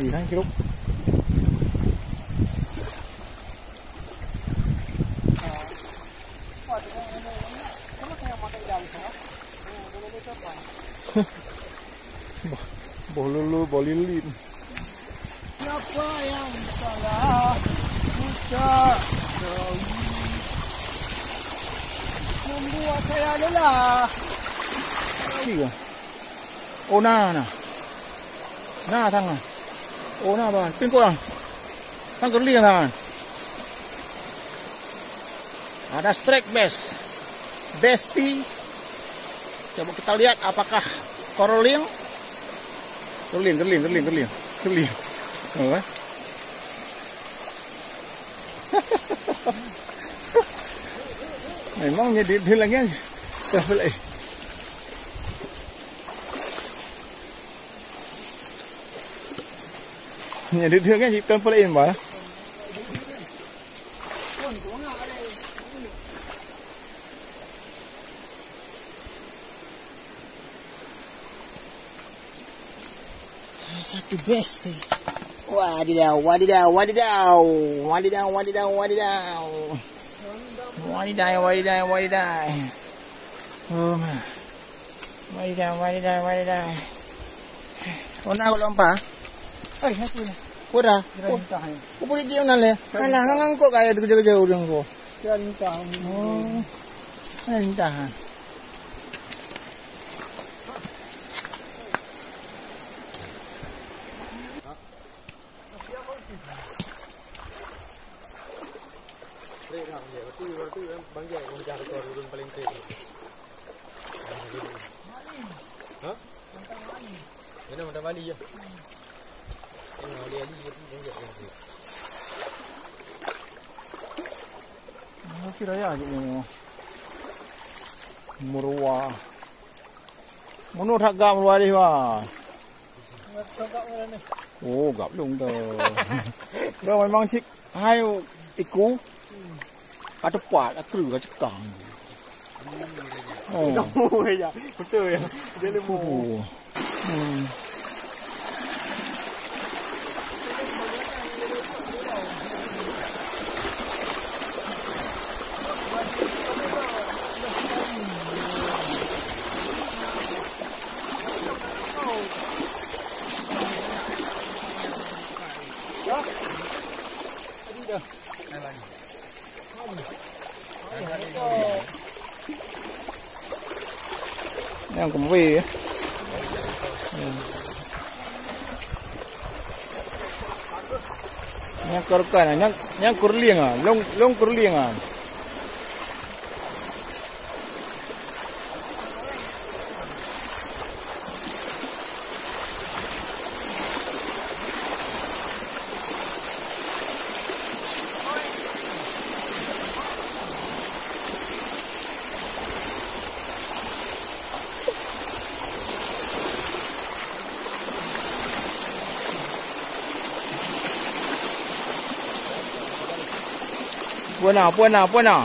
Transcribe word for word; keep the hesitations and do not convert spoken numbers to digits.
Nah, hidup. Boh, boh lulu, boh lilin. Siapa yang salah? Ucap Dawi. Membuat saya lelah. Iya. Oh, na, na. Na, tangan. Oh, na, bah. Pingkot, ah. Kan kerling, tangan. Ada strike best. Bestie. Coba kita lihat apakah kerling. Kerling, kerling, kerling, kerling. Kerling. Oh, eh. Memang jadi dia lagi. Dah balik. Nyan duek-duek kan, cit kon peuleueng bah. Satu best tu. Wadidaw, wadidaw, wadidaw. Wadidaw, wadidaw, wadidaw. Wadidaw, wadidaw, wadidaw. Oh, ma. Wadidaw, wadidaw, wadidaw. Oh, na ku lompat. Hai, hai, tu. Ku dah. Kira lintah, hai. Ku boleh dia nak leh. Alah, ngang kok kaya tu kerja-kerja orang ko. Kira lintah. Oh. Kira lintah, ha. Trek lah, dia. Betul, betul, kan? Bang Jack, bang Jack, betul, urang paling trek. Ha? Kena mata Bali, ya. Kena ahli-ahli, ya, tu, bang Jack, bang Jack. Raya je ni. Meruah. Munoh that gam luar deh, bah. Oh, gap lông dah. Dah memang cik hai iku. Ka tepat, ka kru, ka cekang. Oh. Betul ya. Dia lemah. Oh. Hmm. Nyang keumbui, ya. Nyang keureukan, nyang, nyang keureulieng, ah. Long, long keureulieng, ah. Puan na, puan na, puan na.